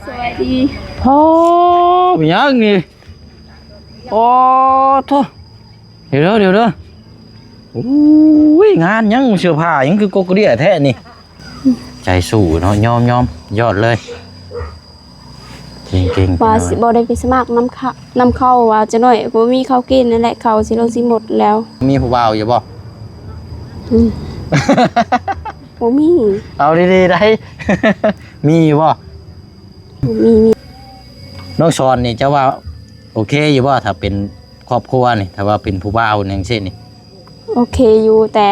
ສະບາຍດີ. ໂອ້ ເປັນຫຍັງນີ້? ໂອ້ໂທ້ ດຽວເດີ ດຽວເດີ. ໂອ້ຍ ງານຫຍັງ ເສື້ອຜ້າຫຍັງຄືກົກກະເດຍແທ້ນີ້? ໃຈສູ້ເນາະ ຍອມ ຍອມ ຍອດເລີຍ. ເກັ່ງໆ ວ່າຊິບໍ່ໄດ້ໄປສະໝັກນຳເຂົາ ນຳເຂົາ ວ່າຈັກໜ້ອຍບໍ່ມີເຂົ້າກິນນັ້ນແຫຼະ ເຂົ້າຊິລົງຊິໝົດແລ້ວ. ມີຜູ້ບ່າວຢູ່ບໍ່? ອືມ ບໍ່ມີ. ເອົາດີໆ ໄດ້ ມີຢູ່ບໍ່? ບໍ່ມີ. ນ້ອງສອນນີ້ ເຈົ້າວ່າໂອເຄຢູ່ບໍ່ ຖ້າເປັນຄອບຄົວນີ້ ຖ້າວ່າເປັນຜູ້ບ່າວຈັ່ງຊີ້ນີ້? ໂອເຄຢູ່ ແຕ່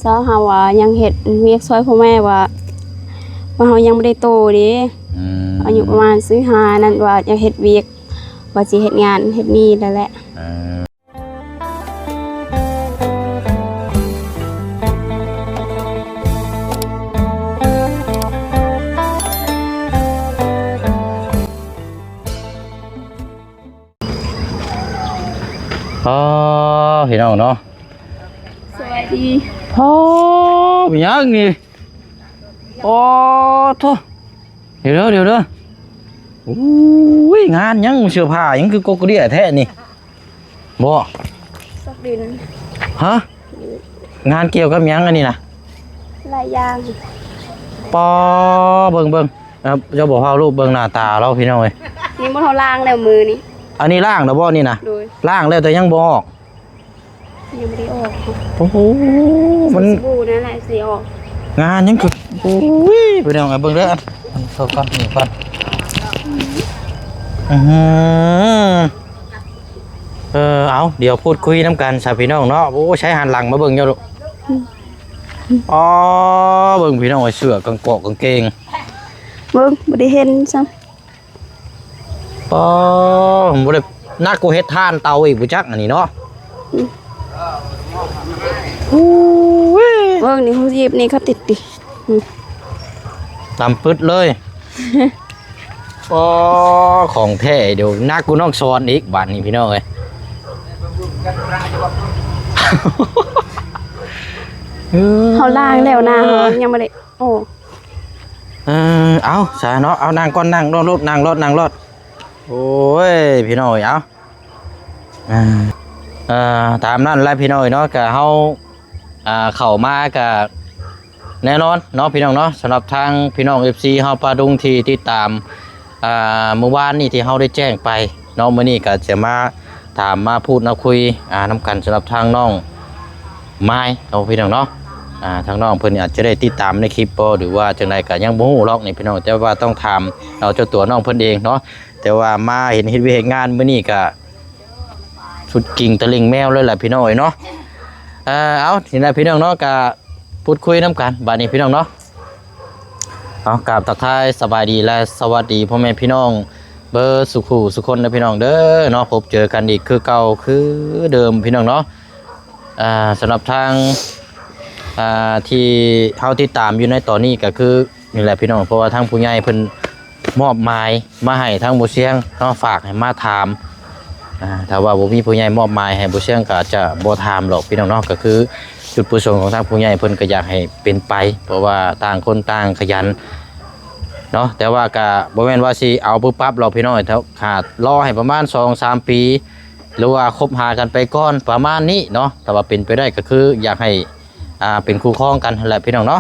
ຊາວເຮົາວ່າຍັງເຮັດວຽກຊ່ວຍພໍ່ແມ່ ວ່າ ວ່າເຮົາຍັງບໍ່ໄດ້ໂຕເດ້. ອືມ ອາຍຸປະມານສິບຫ້ານັ້ນ ວ່າຢາກເຮັດວຽກ ວ່າຊິເຮັດງານເຮັດນີ້ແລ້ວແຫຼະ. ເອີ ອໍ ພີ່ນ້ອງເນາະ ສະບາຍດີ. ອໍ ເປັນຫຍັງນີ້? ອໍໂທ້ ດຽວເດີ ດຽວເດີ. ໂອ້ຍ ງານຫຍັງ ເສື້ອຜ້າຫຍັງຄືກົກກະເດຍແທ້ນີ້? ບໍ່ ຊອກດິນ. ຮະ? ງານກ່ຽວກັບຫຍັງອັນນີ້ນະ? ຫຼາຍຢ່າງ. ປໍ ເບິ່ງ ເບິ່ງ ເຈົ້າບໍ່ເຝົ້າລູບເບິ່ງໜ້າຕາລາວ ພີ່ນ້ອງເອີຍ. ນີ້ໝົດເຮົາລ້າງແລ້ວມື້ນີ້. ອັນນີ້ລ້າງແລ້ວບໍ່ນີ້ນະ? ໂດຍ. ລ້າງແລ້ວແຕ່ຍັງບໍ່ອອກ. ຍັງບໍ່ໄດ້ອອກ. ໂອ້ໂຫ ມັນ ສະບູນັ້ນແຫຼະຊິອອກ. ງານຫຍັງຄື ໂອ້ຍ ພີ່ນ້ອງເອີຍ ເບິ່ງເດີ ອັນ ອັນ ໂທດກ່ອນ ນີ້ກ່ອນ. ອື ເອີ ເອົາ ດຽວພູດຄຸຍນຳກັນຊະ ພີ່ນ້ອງເນາະ. ໂອ້ ໃຊ້ຫັນຫຼັງມາເບິ່ງເຈົ້າລູກ. ອໍ ເບິ່ງ ພີ່ນ້ອງເອີຍ ເສື້ອກາງເກາະກາງເກງ ເບິ່ງ ບໍ່ໄດ້ເຫັນຊ້ຳ. ອໍ ບໍ່ໄດ້ ໜັກກວ່າເຮັດຖ່ານເຕົາອີກບໍ່ຈັກອັນນີ້ເນາະ. ອືມ ໂອ້ຍ ເບິ່ງນີ້ ຮູບນີ້ເຂົາຕິດຕິ ອືມ ດຳປຶດເລີຍ. ອໍ ຂອງແທ້ ດຽວໜັກກວ່ານ້ອງສອນອີກບາດນີ້ ພີ່ນ້ອງເອີຍ. ເຮົາລ້າງແລ້ວນະ ເຮົາຍັງບໍ່ໄດ້ ໂອ້ ເອີ ເອົາຊະເນາະ ເອົາ ນັ່ງກ່ອນ ນັ່ງໂລດ ນັ່ງໂລດ ນັ່ງໂລດ. ໂອ້ຍ ພີ່ນ້ອງເອີຍ ເອົາ ເອີ ຕາມນັ້ນແຫຼະ ພີ່ນ້ອງເອີຍເນາະ. ກະເຮົາ ອ່າ ເຂົ້າມາກະແນ່ນອນເນາະ ພີ່ນ້ອງເນາະ. ສຳລັບທາງພີ່ນ້ອງ ເອັຟຊີ ເຮົາປາດຸງທີ່ຕິດຕາມ ອ່າ ມື້ວານນີ້ທີ່ເຮົາໄດ້ແຈ້ງໄປເນາະ ມື້ນີ້ກະຈະມາ ຖາມມາພູດມາຄຸຍ ອ່າ ນຳກັນ ສຳລັບທາງນ້ອງມາຍເນາະ ພີ່ນ້ອງເນາະ. ອ່າ ທາງນ້ອງເພິ່ນອາດຈະໄດ້ຕິດຕາມໃນຄລິບບໍ່ ຫຼືວ່າຈັ່ງໃດກໍຍັງບໍ່ຮູ້ດອກນີ້ ພີ່ນ້ອງ, ແຕ່ວ່າຕ້ອງຖາມເອົາເຈົ້າຕົວນ້ອງເພິ່ນເອງເນາະ. ແຕ່ວ່າມາເຫັນເຮັດວຽກເຮັດງານມື້ນີ້ກໍສຸດກິ່ງຕະລິ່ງແມວເລີຍແຫຼະ ພີ່ນ້ອງເອີຍເນາະ. ເອີ ເອົາ ນີ້ແຫຼະ ພີ່ນ້ອງເນາະ ກໍ ພູດຄຸຍນຳກັນບາດນີ້ ພີ່ນ້ອງເນາະ. ເອົາ ກາບທັກທາຍສະບາຍດີ ແລະ ສະຫວັດດີພໍ່ແມ່ພີ່ນ້ອງເບິດສູ່ຄູ່ສູ່ຄົນເດີ ພີ່ນ້ອງເດີເນາະ. ພົບເຈີກັນອີກຄືເກົ່າຄືເດີມ ພີ່ນ້ອງເນາະ. ອ່າ ສຳລັບທາງ ອ່າ ທີ່ເຮົາຕິດຕາມຢູ່ໃນຕອນນີ້ກໍຄື ນີ້ແຫຼະ ພີ່ນ້ອງ, ເພາະວ່າທາງຜູ້ໃຫຍ່ເພິ່ນມອບໝາຍມາໃຫ້ທາງບໍ່ຊຽງເນາະ, ຝາກໃຫ້ມາຖາມ. ອ່າ ຖ້າວ່າບໍ່ມີຜູ້ໃຫຍ່ມອບໝາຍໃຫ້ບໍ່ຊຽງ ກໍອາດຈະບໍ່ຖາມດອກ ພີ່ນ້ອງເນາະ. ກໍຄືຈຸດປະສົງຂອງທາງຜູ້ໃຫຍ່ເພິ່ນ ກໍຢາກໃຫ້ເປັນໄປ, ເພາະວ່າຕ່າງຄົນຕ່າງຂະຫຍັນເນາະ. ແຕ່ວ່າກໍບໍ່ແມ່ນວ່າຊິເອົາປຶບປັບດອກ ພີ່ນ້ອງ, ຖ້າ ຖ້າລໍໃຫ້ປະມານສອງສາມປີ ຫຼືວ່າຄົບຫາກັນໄປກ່ອນ ປະມານນີ້ເນາະ. ຖ້າວ່າເປັນໄປໄດ້ ກໍຄືຢາກໃຫ້ ອ່າ ເປັນຄູ່ຄອງກັນຫັ້ນແຫຼະ ພີ່ນ້ອງເນາະ.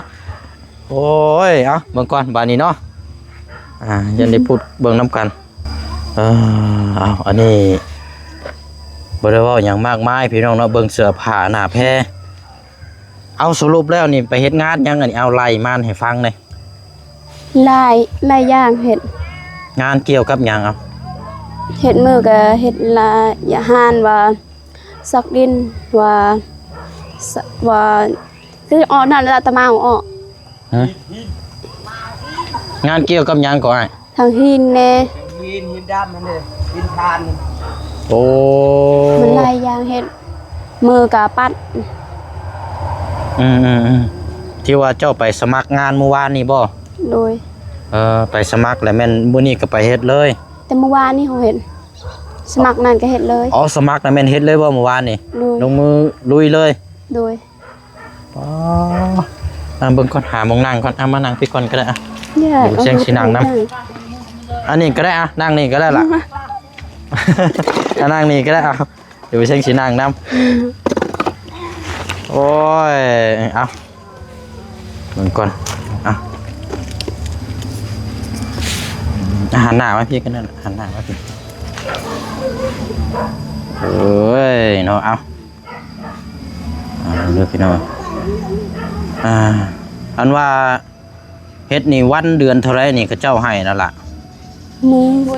ໂອ້ຍ ເອົາ ເບິ່ງກ່ອນບາດນີ້ເນາະ. ອ່າ ຢ້ານໄດ້ພູດເບິ່ງນຳກັນ. ເອີ ເອົາ ອັນນີ້ບໍ່ໄດ້ເວົ້າຫຍັງມາກມາຍ ພີ່ນ້ອງເນາະ, ເບິ່ງເສື້ອຜ້າໜ້າແພ. ເອົາ ສະຫຼຸບແລ້ວນີ້ໄປເຮັດງານຫຍັງ? ອັນນີ້ ເອົາ ໄລ່ມາໃຫ້ຟັງແດ່. ຫຼາຍ ຫຼາຍຢ່າງເຮັດ. ງານກ່ຽວກັບຫຍັງ? ເອົາ ເຮັດມືກະເຮັດລະຍະຮ້ານ ວ່າ ຊອກດິນ ວ່າ ສະ ວ່າ ຄືອອກນັ້ນລະຕະເມົາອອກ. ຮະ? ງານກ່ຽວກັບຫຍັງກໍອ້າຍ? ທາງຫີນແດ່ ຫີນ ຫີນດຳຫັ້ນເດ້ ຫີນຖ່ານ. ໂອ້ ມັນຫຼາຍຢ່າງເຮັດ ມືກະປັດ. ອືມໆໆ ທີ່ວ່າເຈົ້າໄປສະໝັກງານມື້ວານນີ້ບໍ່? ໂດຍ. ເອີ ໄປສະໝັກແລ້ວແມ່ນມື້ນີ້ກໍໄປເຮັດເລີຍ? ແຕ່ມື້ວານນີ້ເຮົາເຮັດ ສະໝັກນັ້ນກໍເຮັດເລີຍ. ອໍ ສະໝັກນັ້ນແມ່ນເຮັດເລີຍບໍ່ມື້ວານນີ້? ໂດຍ. ລົງມືລຸຍເລີຍ? ໂດຍ. ອໍ ອ່າ ເບິ່ງກ່ອນ ຫາໝ່ອງນັ່ງກ່ອນ. ອ່າ ມານັ່ງພີ້ກ່ອນກໍໄດ້. ອ່າ ດຽວແຊງຊິນັ່ງນຳ. ອັນນີ້ກໍໄດ້ອະ ນັ່ງນີ້ກໍໄດ້ລະ ອະ ນັ່ງນີ້ກໍໄດ້ ເອົາ ດຽວໄປເຊັງຊິນັ່ງນຳ. ໂອ້ຍ ເອົາ ເບິ່ງກ່ອນ ເອົາ ອາ ຫັນໜ້າມາພີ້ກັນນັ້ນ ຫັນໜ້າມາພີ້. ເອີຍ ເນາະ ເອົາ ເອົາເດີພີ່ນ້ອງ ອ່າ ອັນວ່າເຮັດນີ້ ວັນເດືອນເທົ່າໃດນີ້ ເຂົາເຈົ້າໃຫ້ນັ້ນລະ?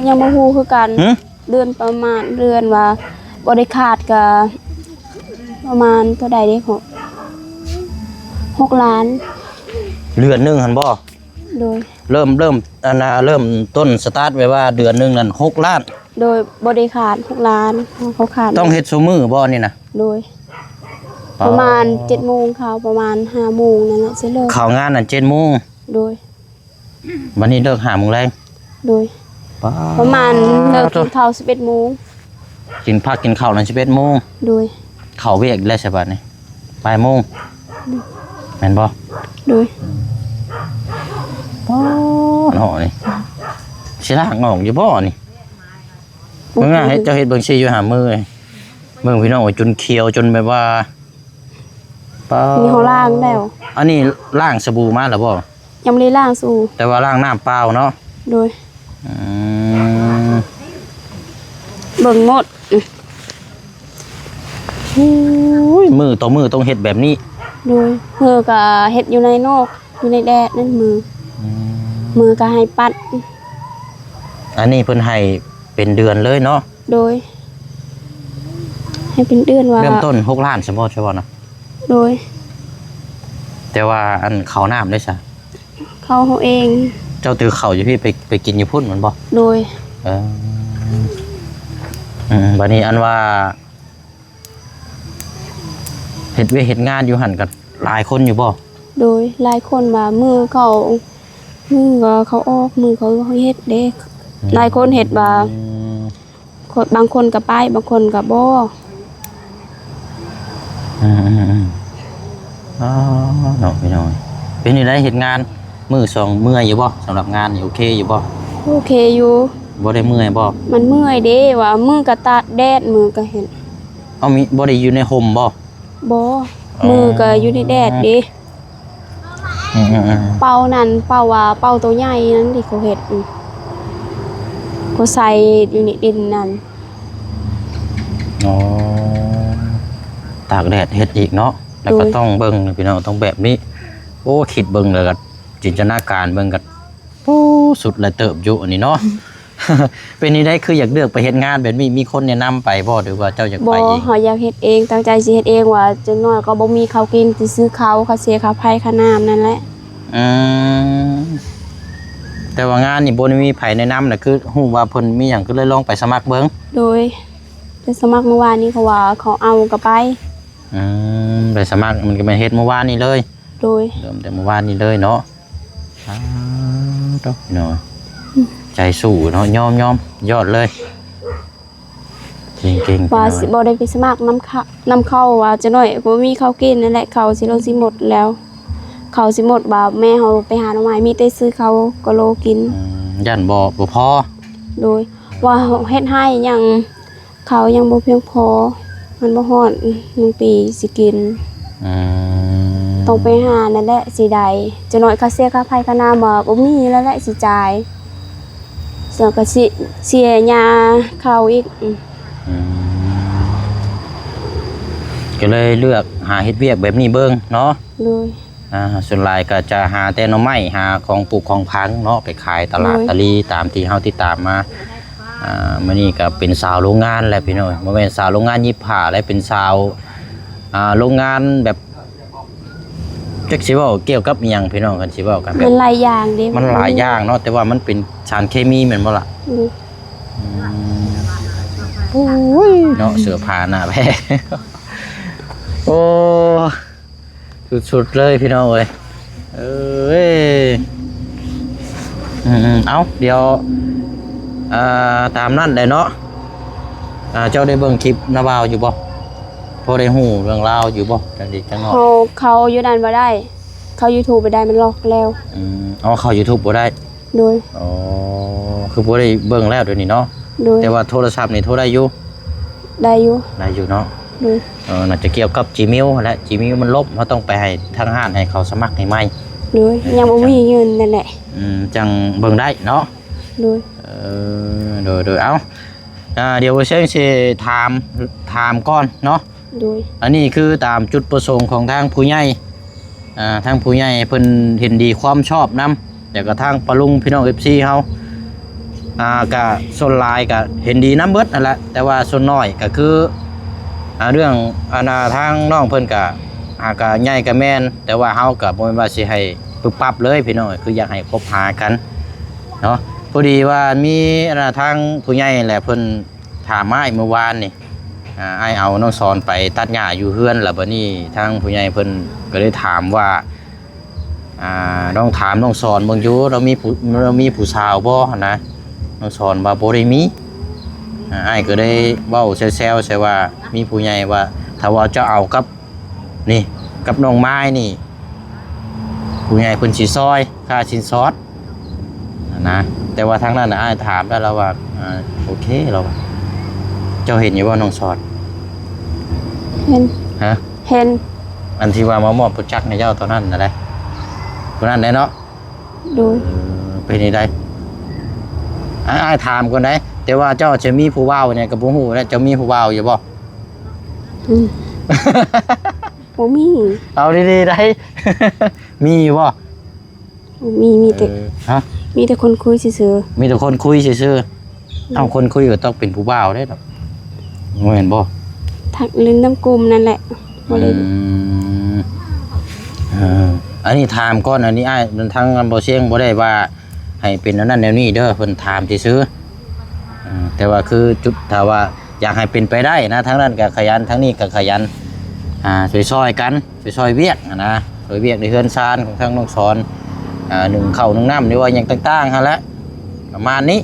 ຍັງບໍ່ຮູ້ຄືກັນ ຫື? ເດືອນປະມານ ເດືອນວ່າບໍ່ໄດ້ຂາດກະປະມານເທົ່າໃດເດ ຫົກລ້ານ. ເດືອນໜຶ່ງຫັ້ນບໍ່? ໂດຍ ເລີ່ມ ເລີ່ມ ອັນນ່າ ເລີ່ມຕົ້ນສະຕາດໄວ້ວ່າເດືອນໜຶ່ງນັ້ນຫົກລ້ານ. ໂດຍ ບໍ່ໄດ້ຂາດຫົກລ້ານ ເຂົາຂາດ ຕ້ອງເຮັດຊຸມື້ບໍ່ນີ້ນະ? ໂດຍ ປະມານເຈັດໂມງເຂົ້າ ປະມານຫ້າໂມງນັ້ນແຫຼະ ຊິເລີກ ເຂົ້າງານນັ້ນເຈັດໂມງ. ໂດຍ ບັດນີ້ເລີກຫ້າໂມງແລງ. ໂດຍ ປະມານເລີກກິນເຂົ້າສິບເອັດໂມງ ກິນ ພັກກິນເຂົ້ານັ້ນສິບເອັດໂມງ. ໂດຍ ເຂົ້າວຽກແລ້ວໃສບັດນີ້ ບ່າຍໂມງ ແມ່ນບໍ່? ໂດຍ ປ້າເນາະ ນີ້ຊິລ້າງອອກຢູ່ບໍ່ນີ້? ເບິ່ງນະ ເຮັດ ເຈົ້າເຮັດເບິ່ງຊິຢູ່ຫາມື ເບິ່ງພີ່ນ້ອງ ຈົນຂຽວ ຈົນແບບວ່າ ປ້າ ມີເຮົາລ້າງແລ້ວ. ອັນນີ້ລ້າງສະບູມາແລ້ວບໍ່? ຍັງບໍ່ໄດ້ລ້າງສະບູ ແຕ່ວ່າລ້າງນ້ຳເປົ່າເນາະ. ໂດຍ ອືມ ເບິ່ງໝົດ ໂອ້ຍ ມື້ຕໍ່ມື້ຕ້ອງເຮັດແບບນີ້. ໂດຍ ມື້ກະເຮັດຢູ່ໃນນອກ ຢູ່ໃນແດດນັ້ນ ມື້ ອືມ ມື້ກະໃຫ້ປັດ. ອັນນີ້ເພິ່ນໃຫ້ເປັນເດືອນເລີຍເນາະ? ໂດຍ ໃຫ້ເປັນເດືອນວ່າ ເລີ່ມຕົ້ນຫົກລ້ານຊະບໍ່ ຊະບໍ່ນະ? ໂດຍ ແຕ່ວ່າອັນເຂົ້ານ້ຳເດ້ຊະ? ເຂົ້າເຮົາເອງ. ເຈົ້າຖືເຂົ້າຢູ່ພີ້ ໄປ ໄປກິນຢູ່ພຸ້ນແມ່ນບໍ່? ໂດຍ ເອີ ອືມ ບັດນີ້ອັນວ່າ ເຮັດວຽກເຮັດງານຢູ່ຫັ້ນກໍຫຼາຍຄົນຢູ່ບໍ່? ໂດຍ ຫຼາຍຄົນວ່າມື້ເຂົາ ມື້ກໍເຂົາອອກ ມື້ເຂົາເຮັດເດ້. ອືມ ຫຼາຍຄົນເຮັດວ່າ ອືມ ຄົນ ບາງຄົນກໍໄປ ບາງຄົນກໍບໍ່. ອືມໆໆ ອໍ ເນາະ ພີ່ນ້ອງ ເປັນຈັ່ງໃດເຮັດງານ ມື້ສອງ ເມື່ອຍຢູ່ບໍ່? ສຳລັບງານນີ້ໂອເຄຢູ່ບໍ່? ໂອເຄຢູ່. ບໍ່ໄດ້ເມື່ອຍບໍ່? ມັນເມື່ອຍເດ້ ວ່າມື້ກໍຕາກແດດ ມື້ກໍເຮັດ. ເອົາ ມີ ບໍ່ໄດ້ຢູ່ໃນຮົ່ມບໍ່? ບໍ່ ອໍ ມື້ກໍຢູ່ໃນແດດເດ້. ອືມໆໆ ເປົານັ້ນ ເປົາວ່າເປົາໂຕໃຫຍ່ນັ້ນທີ່ເຂົາເຮັດ ອືມ ເຂົາໃສ່ຢູ່ໃນດິນນັ້ນ. ອໍ ຕາກແດດເຮັດອີກເນາະ ແລ້ວກໍ ໂດຍ ຕ້ອງເບິ່ງພີ່ນ້ອງ ຕ້ອງແບບນີ້. ໂອ້ ຄິດເບິ່ງແລ້ວກໍຈິນຕະນາການເບິ່ງກໍ ໂອ້ ສຸດຫຼາຍເຕີບຢູ່ອັນນີ້ເນາະ. ເປັນຈັ່ງໃດ ຄືຢາກເລືອກໄປເຮັດງານແບບນີ້ ມີຄົນແນະນຳໄປບໍ່ ຫຼືວ່າເຈົ້າຢາກໄປເອງ? ບໍ່ ເຮົາຢາກເຮັດເອງ ຕັ້ງໃຈຊິເຮັດເອງ ວ່າຈັກໜ້ອຍກໍບໍ່ມີເຂົ້າກິນ ຊິຊື້ເຂົ້າ ຄ່າເສຍຄ່າໄຟຄ່ານ້ຳນັ້ນແຫຼະ. ອືມ ແຕ່ວ່າງານນີ້ບໍ່ໄດ້ມີໃຜແນະນຳນະ ຄືຮູ້ວ່າເພິ່ນມີຫຍັງ ກໍເລີຍລອງໄປສະໝັກເບິ່ງ? ໂດຍ ໄປສະໝັກມື້ວານນີ້ ເຂົາວ່າເຂົາເອົາກໍໄປ. ອືມ ໄປສະໝັກ ມັນກໍແມ່ນເຮັດມື້ວານນີ້ເລີຍ? ໂດຍ ເລີ່ມແຕ່ມື້ວານນີ້ເລີຍເນາະ. ອ້າວ ໂທ້ ເນາະ ອືມ ໃຈສູ້ເນາະ ຍອມ ຍອມ ຍອດເລີຍ ເກັ່ງໆ ວ່າ ເກັ່ງໆ ຊິບໍ່ໄດ້ໄປສະໝັກນຳເຂົາ ນຳເຂົາ ວ່າຈັກໜ້ອຍບໍ່ມີເຂົ້າກິນນັ້ນແຫຼະ ເຂົ້າຊິລົງຊິໝົດແລ້ວ ເຂົ້າຊິໝົດ ວ່າແມ່ເຮົາໄປຫາໜໍ່ໄມ້ ມີແຕ່ຊື້ເຂົ້າກະໂລກິນ. ອືມ ຢ້ານບໍ່ ບໍ່ພໍ. ໂດຍ ວ່າເຮັດໄຮ່ຫຍັງ ເຂົ້າຍັງບໍ່ພຽງພໍ ມັນບໍ່ຮອດໜຶ່ງປີຊິກິນ. ອືມ ຕ້ອງໄປຫານັ້ນແຫຼະຊິໄດ້ ຈັກໜ້ອຍຄ່າເສຍຄ່າໄຟຄ່ານ້ຳວ່າບໍ່ມີແລ້ວແຫຼະຊິຈ່າຍ ແລ້ວກໍຊິເສຍຫຍ້າເຂົ້າອີກ. ອືມ ອືມ ກໍເລີຍເລືອກຫາເຮັດວຽກແບບນີ້ເບິ່ງເນາະ. ໂດຍ ອ່າ ສ່ວນຫຼາຍກໍຈະຫາແຕ່ໜໍ່ໄມ້ ຫາຂອງປູກຂອງຝັງເນາະ ໄປຂາຍຕະຫຼາດ ໂດຍ ຕະຫຼີ່ ຕາມທີ່ເຮົາຕິດຕາມມາ. ອ່າ ມື້ນີ້ກໍເປັນສາວໂລງງານແຫຼະພີ່ນ້ອງ ບໍ່ແມ່ນສາວໂລງງານຫຍິບຜ້າແຫຼະ ເປັນສາວ ອ່າ ໂລງງານແບບ ຈັກຊິເວົ້າກ່ຽວກັບອີ່ຫຍັງພີ່ນ້ອງ ຄັນຊິເວົ້າກັນແບບ ມັນຫຼາຍຢ່າງເດ້ ມັນຫຼາຍຢ່າງເນາະ ແຕ່ວ່າມັນເປັນສານເຄມີແມ່ນບໍ່ລະ? ອືມ ອືມ ໂອ້ຍ ເນາະ ເສື້ອຜ້າໜ້າແພ້ ໂອ້ ສຸດໆ ເລີຍພີ່ນ້ອງເອີຍ ເອີຍ ອືມໆ ເອົ້າ ດຽວ ອ່າ ຕາມນັ້ນແຫຼະເນາະ. ອ່າ ເຈົ້າໄດ້ເບິ່ງຄລິບນ້າບ່າວຢູ່ບໍ່? ພໍໄດ້ຮູ້ເລື່ອງລາວຢູ່ບໍ່ ຈັກເລັກຈັກນ້ອຍ? ເຂົ້າ ເຂົ້າຢູ່ນັ້ນບໍ່ໄດ້ ເຂົ້າຢູທູບບໍ່ໄດ້ ມັນລັອກແລ້ວ. ອືມ ອໍ ເຂົ້າຢູທູບບໍ່ໄດ້. ໂດຍ ອໍ ຄືບໍ່ໄດ້ເບິ່ງແລ້ວດຽວນີ້ເນາະ. ໂດຍ ແຕ່ວ່າໂທລະສັບນີ້ໂທໄດ້ຢູ່? ໄດ້ຢູ່ ໄດ້ຢູ່ເນາະ. ໂດຍ ເອີ ໜ້າຈະກ່ຽວກັບ Gmail ຫັ້ນແຫຼະ Gmail ມັນລົບ ເຮົາຕ້ອງໄປໃຫ້ທາງຮ້ານໃຫ້ເຂົາສະໝັກໃຫ້ໃໝ່. ໂດຍ ເອີ ຍັງບໍ່ມີເງິນນັ້ນແຫຼະ. ອືມ ຈັ່ງເບິ່ງໄດ້ເນາະ. ໂດຍ ເອີ ໂດຍໆ ເອົາ ອ່າ ດຽວບໍ່ເຊີງຊິຖາມ ຖາມກ່ອນເນາະ. ໂດຍ ອັນນີ້ຄືຕາມຈຸດປະສົງຂອງທາງຜູ້ໃຫຍ່ ອ່າ ທາງຜູ້ໃຫຍ່ເພິ່ນເຫັນດີຄວາມຊອບນຳ ແລ້ວກໍທາງປ້າລຸງ ພີ່ນ້ອງ ເອັຟຊີ ເຮົາ ອ່າ ກະສ່ວນຫຼາຍກະເຫັນດີນຳເບິດຫັ້ນແຫຼະ ແຕ່ວ່າສ່ວນໜ້ອຍກະຄື ອ່າ ເລື່ອງ ອັນ ອ່າ ທາງນ້ອງເພິ່ນກະ ອ່າ ກະໃຫຍ່ກະແມ່ນ ແຕ່ວ່າເຮົາກະບໍ່ແມ່ນວ່າຊິໃຫ້ປຶບປັບເລີຍ ພີ່ນ້ອງ ຄືຢາກໃຫ້ຄົບຫາກັນເນາະ. ພໍດີວ່າມີ ອັນ ອ່າ ທາງຜູ້ໃຫຍ່ແຫຼະເພິ່ນ ຖາມອ້າຍມື້ວານນີ້ ອ່າ ອ້າຍເອົານ້ອງສອນໄປຕັດຫຍ້າຢູ່ເຮືອນ ແລ້ວບັດນີ້ທາງຜູ້ໃຫຍ່ເພິ່ນກໍເລີຍຖາມວ່າ ອ່າ ລອງຖາມນ້ອງສອນເບິ່ງຢູ່ ລາວມີຜູ້ ລາວມີຜູ້ສາວບໍ່ຫັ້ນນະ. ນ້ອງສອນວ່າບໍ່ໄດ້ມີ. ອ່າ ອ້າຍກໍໄດ້ເວົ້າແຊວໆ ໃສ່ວ່າມີຜູ້ໃຫຍ່ວ່າ ຖ້າວ່າເຈົ້າເອົາກັບ ນີ້ ກັບນ້ອງມາຍນີ້ ຜູ້ໃຫຍ່ເພິ່ນຊິຊ່ອຍຄ່າສິນສອດຫັ້ນນະ. ແຕ່ວ່າທາງນັ້ນນະ ອ້າຍຖາມແລ້ວ ລາວວ່າ ອ່າ ໂອເຄ ລາວວ່າ. ເຈົ້າເຫັນຢູ່ບໍ່ນ້ອງສອນ? ເຫັນ. ຮະ? ເຫັນ. ອັນທີ່ວ່າມາມອບປຶກຈັກໃຫ້ເຈົ້າຕອນນັ້ນນະເດ້ ຜູ້ນັ້ນເດ້ເນາະ? ໂດຍ. ເອີ ເປັນຈັ່ງໃດ? ອ້າຍ ອ້າຍຖາມກ່ອນໄດ໋ ແຕ່ວ່າເຈົ້າຈະມີຜູ້ບ່າວນີ້ກໍບໍ່ຮູ້ແຫຼະ ເຈົ້າມີຜູ້ບ່າວຢູ່ບໍ່? ອືມ ບໍ່ມີ. ເອົາດີໆໄດ໋ ມີຢູ່ບໍ່? ບໍ່ມີ ມີແຕ່ ເອີ ຮະ? ມີແຕ່ຄົນຄຸຍຊື່ໆ. ມີແຕ່ຄົນຄຸຍຊື່ໆ. ເອົາ ຄົນຄຸຍກໍຕ້ອງເປັນຜູ້ບ່າວເດ້ດອກ ແມ່ນບໍ່? ທັກຫຼິ້ນນຳກຸ່ມນັ້ນແຫຼະ ບໍ່ໄດ້. ອືມ ເອີ ອັນນີ້ຖາມກ່ອນ ອັນນີ້ອ້າຍ ທາງບ່າວຊຽງບໍ່ໄດ້ວ່າໃຫ້ເປັນແນວນັ້ນແນວນີ້ເດີ ເພິ່ນຖາມຊື່ໆ. ເອີ ແຕ່ວ່າຄືຈຸດ ຖ້າວ່າຢາກໃຫ້ເປັນໄປໄດ້ນະ ທາງນັ້ນກໍຂະຫຍັນ ທາງນີ້ກໍຂະຫຍັນ ອ່າ ຊ່ອຍໆກັນ ໄປຊ່ອຍວຽກຫັ້ນນະ ຊ່ອຍວຽກໃນເຮືອນຊານຂອງທາງນ້ອງສອນ ອ່າ ໜຶ້ງເຂົ້າໜຶ້ງນ້ຳ ຫຼືວ່າຫຍັງຕ່າງໆຫັ້ນແຫຼະ ປະມານນີ້.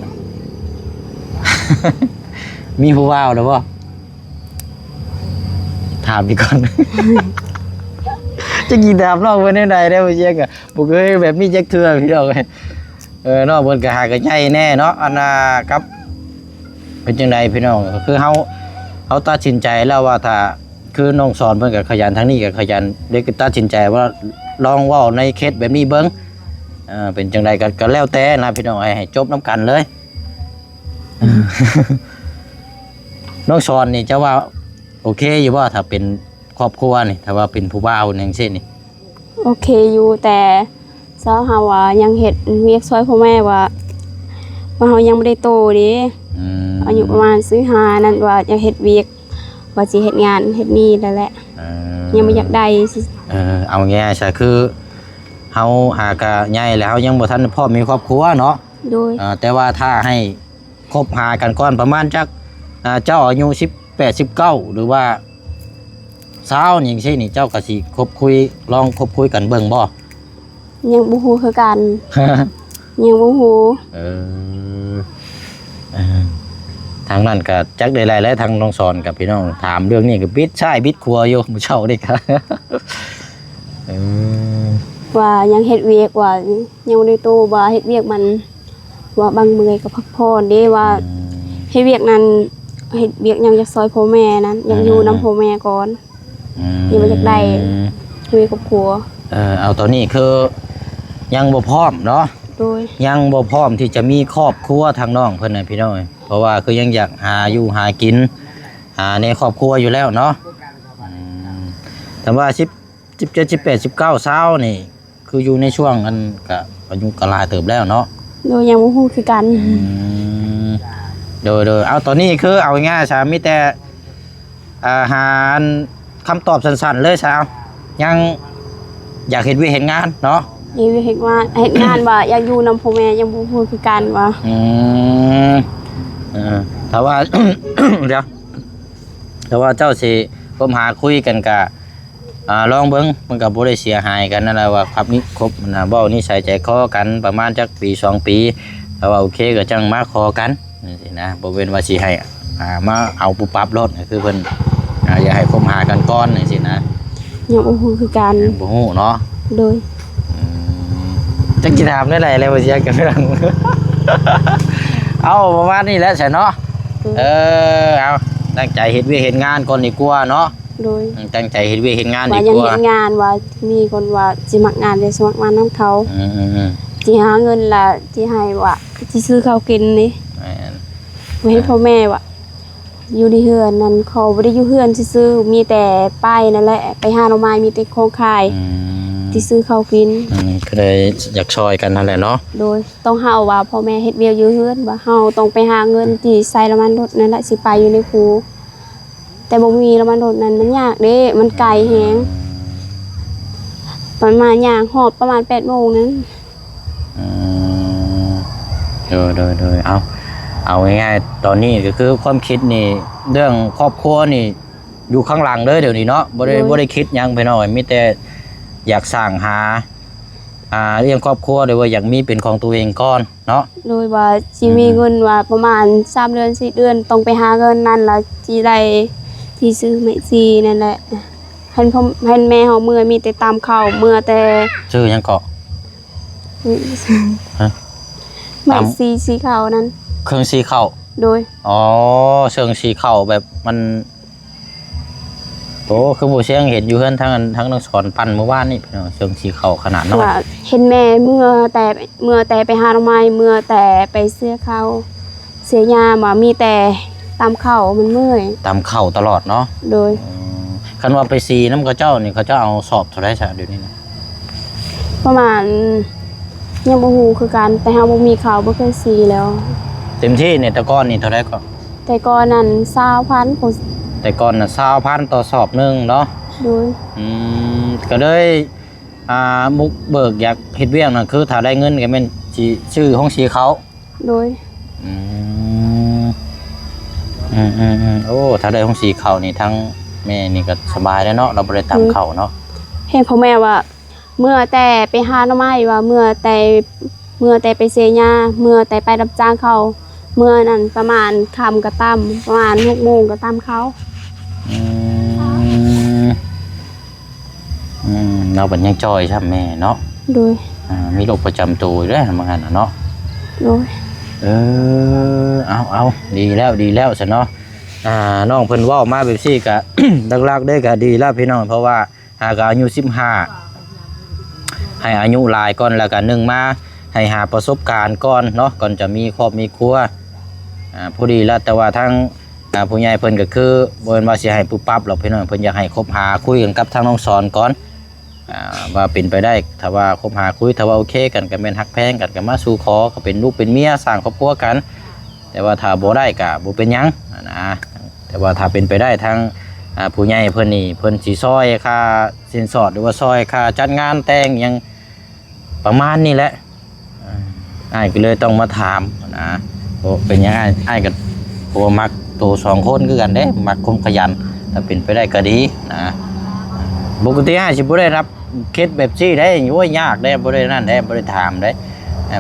ມີຜູ້ບ່າວແລ້ວບໍ່? ຖາມອີກກ່ອນ ຈັກຊິຖາມນ້ອງເພິ່ນແນວໃດເດ້ ບໍ່ເຈັກ ບໍ່ເຄີຍແບບນີ້ຈັກເທື່ອ ພີ່ນ້ອງເອີຍ. ເອີ ນ້ອງເພິ່ນກໍຫາກໍໃຫຍ່ແດ່ເນາະ ອັນນ່າ ກັບ ເປັນຈັ່ງໃດພີ່ນ້ອງ ກໍຄືເຮົາ ເຮົາຕັດສິນໃຈແລ້ວວ່າ ຖ້າ ຄືນ້ອງສອນເພິ່ນກໍຂະຫຍັນ ທາງນີ້ກໍຂະຫຍັນ ເລີຍຕັດສິນໃຈວ່າລອງເວົ້າໃນເຂດແບບນີ້ເບິ່ງ ເອີ ເປັນຈັ່ງໃດກໍ ກໍແລ້ວແຕ່ນະພີ່ນ້ອງເອີຍ ໃຫ້ຈົບນຳກັນເລີຍ. ນ້ອງສອນນີ້ ເຈົ້າວ່າໂອເຄຢູ່ບໍ່ ຖ້າເປັນຄອບຄົວນີ້ ຖ້າວ່າເປັນຜູ້ບ່າວຈັ່ງຊີ້ນີ້? ໂອເຄຢູ່ ແຕ່ສາວເຮົາວ່າຍັງເຮັດວຽກຊ່ອຍພໍ່ແມ່ ວ່າ ວ່າເຮົາຍັງບໍ່ໄດ້ໂຕເດ້ ອືມ ອາຍຸປະມານສິບຫ້ານັ້ນ ວ່າຢາກເຮັດວຽກ ວ່າຊິເຮັດງານເຮັດນີ້ແລ້ວແຫຼະ ເອີ ຍັງບໍ່ຢາກໄດ້. ເອີ ເອົາງ່າຍຊະ ຄືເຮົາຫາກະໃຫຍ່ແລ້ວ ເຮົາຍັງບໍ່ທັນພ້ອມມີຄອບຄົວເນາະ. ໂດຍ ເອີ ແຕ່ວ່າຖ້າໃຫ້ ຄົບຫາກັນກ່ອນປະມານຈັກ ອ່າ ເຈົ້າອາຍຸສິບແປດ ສິບເກົ້າ ຫຼືວ່າຊາວ ຫຍັງຊີ້ນີ້ ເຈົ້າກໍຊິຄົບຄຸຍ ລອງຄົບຄຸຍກັນເບິ່ງບໍ່? ຍັງບໍ່ຮູ້ຄືກັນ ຍັງບໍ່ຮູ້. ເອີ ເອີ ທາງນັ້ນກໍຈັກໄດ້ຫຼາຍແລ້ວ ທາງນ້ອງສອນກັບພີ່ນ້ອງ ຖາມເລື່ອງນີ້ກໍບິດຊ້າຍບິດຂວາຢູ່ ມື້ເຊົ້ານີ້ກໍ ເອີ ວ່າຍັງເຮັດວຽກ ວ່າຍັງບໍ່ໄດ້ໂຕ ວ່າເຮັດວຽກມັນ ວ່າບາງເມື່ອຍກໍພັກຜ່ອນເດ້ ວ່າ ອືມ ເຮັດວຽກນັ້ນ ເຮັດວຽກຫຍັງຢາກຊ່ອຍພໍ່ແມ່ນັ້ນ ຢາກຢູ່ນຳ ອືມ ພໍ່ແມ່ກ່ອນ ອືມ ຍັງບໍ່ຢາກໄດ້ ມີຄອບຄົວ. ເອີ ເອົາ ຕອນນີ້ຄືຍັງບໍ່ພ້ອມເນາະ. ໂດຍ ຍັງບໍ່ພ້ອມທີ່ຈະມີຄອບຄົວທາງນ້ອງເພິ່ນນະ ພີ່ນ້ອງເອີຍ ເພາະວ່າຄືຍັງຢາກຫາຢູ່ຫາກິນ ຫາໃນຄອບຄົວຢູ່ແລ້ວເນາະ. ອືມ ແຕ່ວ່າສິບ ສິບເຈັດ ສິບແປດ ສິບເກົ້າ ຊາວ ນີ້ ຄືຢູ່ໃນຊ່ວງອັນ ກະອາຍຸກະຫຼາຍເຕີບແລ້ວເນາະ. ໂດຍ ຍັງບໍ່ຮູ້ຄືກັນ. ອືມ ໂດຍໆ ເອົາ ຕອນນີ້ຄືເອົາງ່າຍຊະ ມີແຕ່ ອ່າ ຫາຄຳຕອບສັ້ນໆເລີຍຊະ ຍັງຢາກເຮັດວຽກເຮັດງານເນາະ. ເຮັດວຽກເຮັດງານ ເຮັດງານວ່າຢາກຢູ່ນຳພໍ່ແມ່ ຍັງບໍ່ຮູ້ຄືກັນວ່າ ອືມ ເອີ ຖ້າວ່າ ດຽວ ຖ້າວ່າເຈົ້າຊິຄົບຫາຄຸຍກັນກະ ອ່າ ລອງເບິ່ງ ມັນກໍບໍ່ໄດ້ເສຍຫາຍກັນນັ້ນແຫຼະ ວ່າຄັບນິ ຄົບນະ ເວົ້ານິໄສໃຈຄໍກັນປະມານຈັກປີສອງປີ ຖ້າວ່າໂອເຄກໍຈັ່ງມາຂໍກັນຈັ່ງຊີ້ນະ ບໍ່ແມ່ນວ່າຊິໃຫ້ ອ່າ ມາເອົາປຸບປັບໂລດ ຄືເພິ່ນ ອ່າ ຢາກໃຫ້ຄົບຫາກັນກ່ອນຈັ່ງຊີ້ນະ. ຍັງບໍ່ຮູ້ຄືກັນ ຍັງບໍ່ຮູ້ເນາະ. ໂດຍ ອືມ ຈັກຊິຖາມແນວໃດແລ້ວ ວ່າຊິຢາກກັນເລື່ອງ ເອົາປະມານນີ້ແຫຼະຊັ້ນເນາະ. ໂດຍ ເອີ ເອົາ ຕັ້ງໃຈເຮັດວຽກເຮັດງານກ່ອນດີກວ່າເນາະ. ໂດຍ ອືມ ຕັ້ງໃຈເຮັດວຽກເຮັດງານດີກວ່າ ວ່າຢາກເຮັດງານ ວ່າມີຄົນວ່າຊິມັກງານ ໄດ້ສະໝັກງານນຳເຂົາ. ອືມໆໆ ຊິຫາເງິນລະຊິໃຫ້ວ່າຊິຊື້ເຂົ້າກິນນີ້. ແມ່ນ ບໍ່ເຫັນ ອ່າ ພໍ່ແມ່ວ່າ ຢູ່ໃນເຮືອນນັ້ນ ເຂົາບໍ່ໄດ້ຢູ່ເຮືອນຊື່ໆ ມີແຕ່ໄປນັ້ນແຫຼະ ໄປຫາໜໍ່ໄມ້ ມີແຕ່ຂອງຂາຍ. ອືມ ທີ່ຊື້ເຂົ້າກິນ. ອືມ ກໍເລີຍຢາກຊ່ອຍກັນຫັ້ນແຫຼະເນາະ. ໂດຍ ຕ້ອງເຮົາວ່າພໍ່ແມ່ເຮັດວຽກຢູ່ເຮືອນ ວ່າເຮົາຕ້ອງໄປຫາເງິນທີ່ໃສ່ນ້ຳມັນລົດນັ້ນແຫຼະ ຊິໄປຢູ່ໃນພູ. ແຕ່ບໍ່ມີນ້ຳມັນລົດນັ້ນ ມັນຍາກເດ້ ມັນໄກແຮງ. ອືມ ປະມານຍ່າງຮອດປະມານແປດໂມງນັ້ນ. ອືມ ໂດຍໆໆ ເອົາ ເອົາງ່າຍໆ ຕອນນີ້ກໍຄືຄວາມຄິດນີ້ ເລື່ອງຄອບຄົວນີ້ຢູ່ຂ້າງຫຼັງເລີຍດຽວນີ້ເນາະ. ບໍ່ໄດ້ ໂດຍ ບໍ່ໄດ້ຄິດຫຍັງພີ່ນ້ອງ ມີແຕ່ຢາກສ້າງຫາ ອ່າ ລ້ຽງຄອບຄົວ ຫຼືວ່າຢາກມີເປັນຂອງຕົວເອງກ່ອນເນາະ. ໂດຍ ວ່າຊິມີ ອືມ ເງິນວ່າປະມານສາມເດືອນ ສີ່ເດືອນ ຕ້ອງໄປຫາເງິນນັ້ນ ລະຊິໄດ້ທີ່ຊື້ໄມ້ສີນັ້ນແຫຼະ. ເຫັນພໍ່ ເຫັນແມ່ເຮົາເມື່ອຍ ມີແຕ່ຕຳເຂົ້າ ເມື່ອແຕ່ ຊື້ຫຍັງເກາະ? ອືມ ຮະ? ໄມ້ ຕຳ ສີ ສີເຂົ້ານັ້ນ ເຄື່ອງສີເຂົ້າ. ໂດຍ ອໍ ເຄື່ອງສີເຂົ້າແບບມັນ ໂອ້ ຄືບໍ່ຊຽງເຫັນຢູ່ເຮືອນທາງ ທາງນ້ອງສອນປັ່ນມື້ວານນີ້ພີ່ນ້ອງ ເຄື່ອງສີເຂົ້າຂະໜາດນ້ອຍ. ວ່າເຫັນແມ່ເມື່ອແຕ່ ເມື່ອແຕ່ໄປຫາໜໍ່ໄມ້ ເມື່ອແຕ່ໄປເສຍເຂົ້າ ເສຍຍາມ ວ່າມີແຕ່ຕຳເຂົ້າ ມັນເມື່ອຍ. ຕຳເຂົ້າຕະຫຼອດເນາະ. ໂດຍ ອືມ ຄັນວ່າໄປສີນຳເຂົາເຈົ້ານີ້ ເຂົາເຈົ້າເອົາສອບເທົ່າໃດຊະດຽວນີ້ນະ? ປະມານ ຍັງບໍ່ຮູ້ຄືກັນ ແຕ່ເຮົາບໍ່ມີເຂົ້າ ບໍ່ເຄີຍສີແລ້ວ. ເຕັມທີ່ນີ້ ແຕ່ກ່ອນນີ້ເທົ່າໃດເກາະ? ແຕ່ກ່ອນນັ້ນຊາວພັນພຸ້ນ. ແຕ່ກ່ອນນະຊາວພັນຕໍ່ສອບໜຶ່ງເນາະ. ໂດຍ ອືມ ກໍເລີຍ ອ່າ ບຸກເບີກຢາກເຮັດວຽກນັ້ນ ຄືຖ້າໄດ້ເງິນກໍແມ່ນຊິຊື້ໂຮງສີເຂົ້າ. ໂດຍ ອືມ ອືມໆໆ ໂອ້ ຖ້າໄດ້ໂຮງສີເຂົ້ານີ້ ທາງແມ່ນີ້ກໍສະບາຍແລ້ວເນາະ ລາວບໍ່ໄດ້ຕຳເຂົ້າເນາະ. ເຫັນພໍ່ແມ່ວ່າ ເມື່ອແຕ່ໄປຫາໜໍ່ໄມ້ ວ່າເມື່ອແຕ່ ເມື່ອແຕ່ໄປເສຍຫຍ້າ ເມື່ອແຕ່ໄປຮັບຈ້າງເຂົາ ເມື່ອນັ້ນປະມານຄ່ຳກໍຕຳ ປະມານຫົກໂມງກໍຕຳເຂົ້າ. ອືມ ອືມ ລາວບັດຍັງຈ່ອຍຊ້ຳແມ່ເນາະ. ໂດຍ ອ່າ ມີໂລກປະຈຳໂຕຢູ່ເດ້ ວ່າຊັ້ນນະເນາະ. ໂດຍ ເອີ ເອົາໆ ດີແລ້ວ ດີແລ້ວຊັ້ນເນາະ. ອ່າ ນ້ອງເພິ່ນເວົ້າມາແບບຊີ້ກະ ຫຼັກໆເດ້ກະດີແລ້ວພີ່ນ້ອງ ເພາະວ່າ ຫາກໍອາຍຸສິບຫ້າ ໃຫ້ອາຍຸຫຼາຍກ່ອນ ແລ້ວກໍໜຶ່ງມາໃຫ້ຫາປະສົບການກ່ອນເນາະ ກ່ອນຈະມີຄອບມີຄົວ. ອ່າ ພໍດີລະ ແຕ່ວ່າທາງ ອ່າ ຜູ້ໃຫຍ່ເພິ່ນກໍຄືບໍ່ແມ່ນວ່າຊິໃຫ້ປຸບປັບດອກພີ່ນ້ອງ ເພິ່ນຢາກໃຫ້ຄົບຫາຄຸຍກັນກັບທາງນ້ອງສອນກ່ອນ. ອ່າ ວ່າເປັນໄປໄດ້ ຖ້າວ່າຄົບຫາຄຸຍ ຖ້າວ່າໂອເຄກັນ ກໍແມ່ນຮັກແພງກັນ ກໍມາສູ່ຂໍ ກໍເປັນລູກເປັນເມຍ ສ້າງຄອບຄົວກັນ. ແຕ່ວ່າຖ້າບໍ່ໄດ້ກໍບໍ່ເປັນຫຍັງຫັ້ນນະ. ແຕ່ວ່າຖ້າເປັນໄປໄດ້ ທາງ ອ່າ ຜູ້ໃຫຍ່ເພິ່ນນີ້ ເພິ່ນຊິຊ່ອຍຄ່າສິນສອດ ຫຼືວ່າຊ່ອຍຄ່າຈັດງານແຕ່ງຫຍັງປະມານນີ້ແຫຼະ. ອ່າ ອ້າຍກໍເລີຍຕ້ອງມາຖາມນະ. ໂອ ເປັນຫຍັງອ້າຍ ອ້າຍກໍ ເພາະວ່າມັກໂຕສອງຄົນຄືກັນເດ້ ມັກຄວາມຂະຫຍັນ. ຖ້າເປັນໄປໄດ້ກໍດີນະ. ປົກກະຕິອ້າຍຊິບໍ່ໄດ້ຮັບເຄສແບບຊີ້ເດ້ ໂອ້ຍ ຍາກເດ້ ບໍ່ໄດ້ນັ້ນເດ້ ບໍ່ໄດ້ຖາມເດ້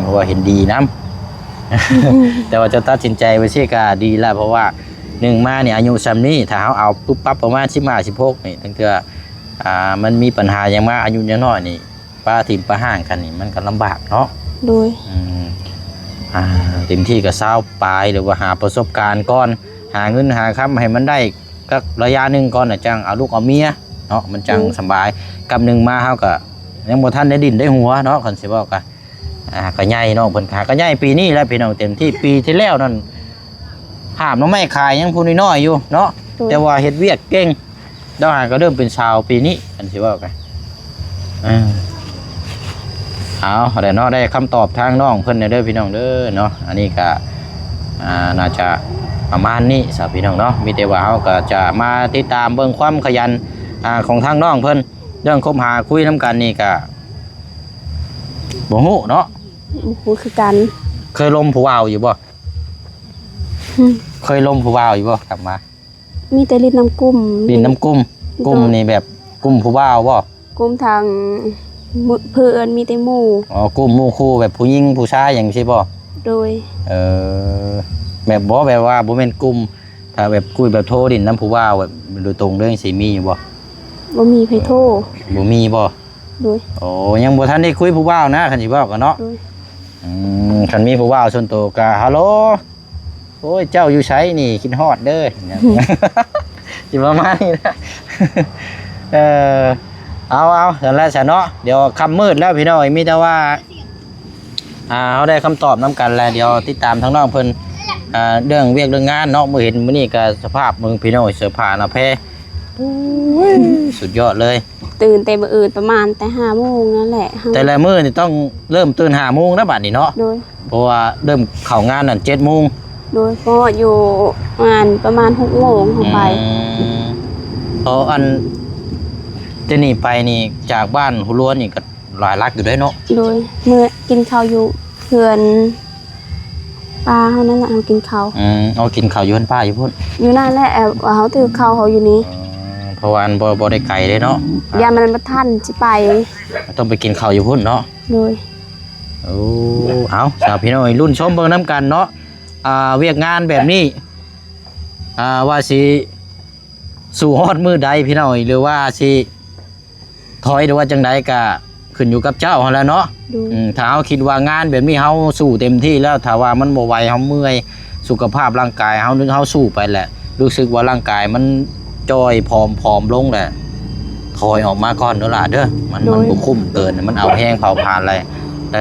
ເພາະວ່າເຫັນດີນຳ. ແຕ່ວ່າເຈົ້າຕັດສິນໃຈໄວ້ຊີ້ກໍດີລະ ເພາະວ່າໜຶ່ງມານີ້ອາຍຸຊ່ຳນີ້ ຖ້າເຮົາເອົາປຸບປັບປະມານສິບຫ້າ ສິບຫົກນີ້ ຕັ້ງເທື່ອ ອ່າ ມັນມີບັນຫາຫຍັງມາ ອາຍຸຍັງນ້ອຍນີ້ ປະຖິ້ມປະຮ່າງກັນນີ້ ມັນກໍລຳບາກເນາະ. ໂດຍ ອືມ ອ່າ ເຕັມທີ່ກໍຊາວປາຍ ຫຼືວ່າຫາປະສົບການກ່ອນ ຫາເງິນຫາຄຳໃຫ້ມັນໄດ້ ກັກໄລຍະໜຶ່ງກ່ອນນະ ຈັ່ງເອົາລູກເອົາເມຍເນາະ ມັນຈັ່ງ ໂດຍ ສະບາຍ. ກັບໜຶ່ງມາເຮົາກໍຍັງບໍ່ທັນໄດ້ດິ້ນໄດ້ຫົວເນາະ ຄັນຊິເວົ້າກໍ ອ່າ ຫາກໍໃຫຍ່ ນ້ອງເພິ່ນຫາກໍໃຫຍ່ປີນີ້ແຫຼະພີ່ນ້ອງ ເຕັມທີ່. ປີທີ່ແລ້ວນັ້ນຫາບໜໍ່ໄມ້ຂາຍຍັງຜູ້ນ້ອຍໆຢູ່ເນາະ. ໂດຍ ແຕ່ວ່າເຮັດວຽກເກັ່ງ ດາວຫາກໍເລີ່ມເປັນສາວປີນີ້ ອັນຊິເວົ້າກັນ. ເອີ ເອົາແຫຼະເນາະ ໄດ້ຄຳຕອບທາງນ້ອງເພິ່ນແລ້ວເດີພີ່ນ້ອງເດີເນາະ. ອັນນີ້ກະ ອ່າ ໜ້າຈະປະມານນີ້ຊະພີ່ນ້ອງເນາະ. ມີແຕ່ວ່າເຮົາກໍຈະມາຕິດຕາມເບິ່ງຄວາມຂະຫຍັນ ອ່າ ຂອງທາງນ້ອງເພິ່ນ ເລື່ອງຄົບຫາຄຸຍນຳກັນນີ້ກະບໍ່ຮູ້ເນາະ ບໍ່ຮູ້ຄືກັນ. ເຄີຍລົມຜູ້ບ່າວຢູ່ບໍ່? ອືມ ເຄີຍລົມຜູ້ບ່າວຢູ່ບໍ່? ຖາມມາ ມີແຕ່ຫຼິ້ນນຳກຸ່ມ ຫຼິ້ນນຳກຸ່ມ. ໂດຍ ກຸ່ມນີ້ແບບກຸ່ມຜູ້ບ່າວບໍ່? ກຸ່ມທາງ ເພື່ອນ ມີແຕ່ໝູ່. ອໍ ກຸ່ມໝູ່ຄູ່ແບບຜູ້ຍິງຜູ້ຊາຍຫຍັງຊີ້ບໍ່? ໂດຍ ເອີ ແບບບໍ່ ແບບວ່າບໍ່ແມ່ນກຸ່ມ ຖ້າແບບຄຸຍແບບໂທຫຼິ້ນນຳຜູ້ບ່າວແບບໂດຍຕົງເລີຍ ຈັ່ງຊີ້ມີຢູ່ບໍ່? ບໍ່ມີໃຜໂທ. ບໍ່ມີບໍ່? ໂດຍ ໂອ້ ຍັງບໍ່ທັນໄດ້ຄຸຍຜູ້ບ່າວນະ ຄັນຊິເວົ້າກັນເນາະ. ໂດຍ ອືມ ຄັນມີຜູ້ບ່າວສ່ວນໂຕກໍ ຮັລໂຫຼ ໂອ້ຍ ເຈົ້າຢູ່ໃສນີ້ ຄິດຮອດເດີ ຊິປະມານນີ້ນະ. ເອີ ເອົາໆ ຊັ້ນແຫຼະຊະເນາະ. ດຽວຄ່ຳມືດແລ້ວພີ່ນ້ອງ ມີແຕ່ວ່າ ອ່າ ເຮົາໄດ້ຄຳຕອບນຳກັນແລ້ວ ດຽວຕິດຕາມທາງນ້ອງເພິ່ນ ອ່າ ເລື່ອງວຽກເລື່ອງງານເນາະ. ມື້ເຫັນມື້ນີ້ກໍສະພາບເບິ່ງພີ່ນ້ອງ ເສື້ອຜ້າໜ້າແພ ໂອ້ຍ ສຸດຍອດເລີຍ. ຕື່ນແຕ່ມື້ອື່ນປະມານແຕ່ຫ້າໂມງນັ້ນແຫຼະ ແຕ່ລະມື້ນີ້ຕ້ອງເລີ່ມຕື່ນຫ້າໂມງນະບັດນີ້ເນາະ. ໂດຍ. ເພາະວ່າເລີ່ມເຂົ້າງານນັ້ນເຈັດໂມງ. ໂດຍ. ພໍຢູ່ງານປະມານຫົກໂມງເຮົາໄປ. ອືມ ເພາະອັນ ແຕ່ນີ້ໄປນີ້ ຈາກບ້ານຫົວຫຼວງນີ້ກໍຫຼາຍຫຼັກຢູ່ເດ້ເນາະ. ໂດຍ. ເມື່ອກິນເຂົ້າຢູ່ເຮືອນປ້າເຮົານັ້ນແຫຼະ ເຮົາກິນເຂົ້າ. ອືມ ເອົາກິນເຂົ້າຢູ່ເຮືອນປ້າຢູ່ພຸ້ນ. ຢູ່ນັ້ນແຫຼະ ເອົາ ເຮົາຖືເຂົ້າເຮົາຢູ່ນີ້. ອໍ ເພາະວ່າອັນ ບໍ່ ບໍ່ໄດ້ໄກເດ້ເນາະ. ຢ້ານມັນບໍ່ທັນຊິໄປ ຕ້ອງໄປກິນເຂົ້າຢູ່ພຸ້ນເນາະ. ໂດຍ. ໂອ້ ເອົາ ສາວພີ່ນ້ອງ ລຸ້ນຊົມເບິ່ງນຳກັນເນາະ. ອ່າ ວຽກງານແບບນີ້ ອ່າ ວ່າຊິສູ້ຮອດມື້ໃດພີ່ນ້ອງ ຫຼືວ່າຊິຖອຍ ຫຼືວ່າຈັ່ງໃດ ກະຂຶ້ນຢູ່ກັບເຈົ້າຫັ້ນແຫຼະເນາະ. ໂດຍ. ອືມ ຖ້າເຮົາຄິດວ່າງານແບບນີ້ເຮົາສູ້ເຕັມທີ່ແລ້ວ ຖ້າວ່າມັນບໍ່ໄຫວ ເຮົາເມື່ອຍ ສຸຂະພາບຮ່າງກາຍເຮົາ ເຮົາສູ້ໄປແຫຼະ ຮູ້ສຶກວ່າຮ່າງກາຍມັນຈ່ອຍຜອມ ຜອມລົງແຫຼະ ຖອຍອອກມາກ່ອນເດີຫຼ້າເດີ. ມັນ ໂດຍ ມັນບໍ່ຄຸ້ມເກີນ ມັນເອົາແຮງເຜົາຜານຫຼາຍ